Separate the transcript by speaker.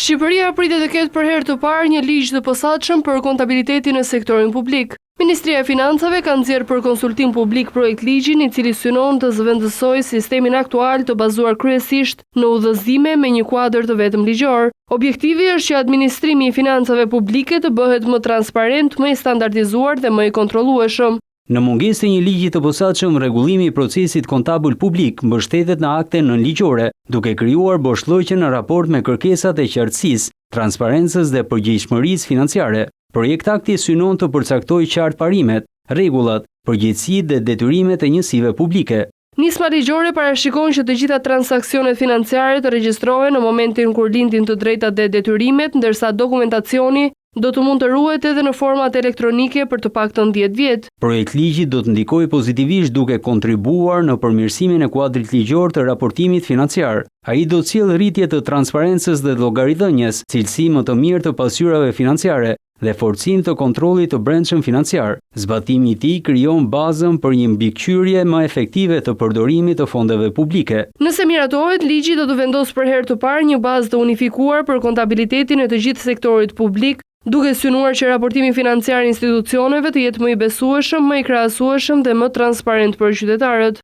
Speaker 1: Shqipëria pritet të ketë për herë të parë një ligj të posaçëm për kontabilitetin në sektorin publik. Ministria e Financave ka nxjerrë për konsultim publik projektligjin i cili synon të zëvendësojë sistemin aktual të bazuar kryesisht në udhëzime me një kuadër të vetëm ligjor. Objektivi është që administrimi i financave publike të bëhet më transparent, më i standardizuar dhe më i kontrollueshëm.
Speaker 2: Në mungesë të një ligji të posaçëm, rregullimi i procesit kontabël publik mbështetet në akte nënligjore, duke krijuar boshllëqe në raport me kërkesat e qartësisë, transparencës dhe përgjegjshmërisë financiare. Projektakti synon të përcaktojë qartë parimet, rregullat, përgjegjësitë dhe detyrimet e njësive publike.
Speaker 1: Nisma ligjore parashikon që të gjitha transaksionet financiare të regjistrohen në momentin kur lindin të drejtat dhe detyrimet, ndërsa dokumentacioni do të mund të ruhet edhe në format elektronike për të paktën 10 vjet.
Speaker 2: Projektligji do të ndikojë pozitivisht duke kontribuar në përmirësimin e kuadrit ligjor të raportimit financiar. Ai do të sjellë rritje të transparencës dhe llogaridhënies, cilësi më të mirë të pasqyrave financiare dhe forcim të kontrollit të brendshëm financiar. Zbatimi i tij krijon bazën për një mbikëqyrje më efektive të përdorimit të fondeve publike.
Speaker 1: Nëse miratohet, ligji do të vendosë për herë të parë një bazë të unifikuar për kontabilitetin e të gjithë sektorit publik, duke synuar që raportimi financiar i institucioneve të jetë më i besueshëm, më i krahasueshëm dhe më transparent për qytetarët.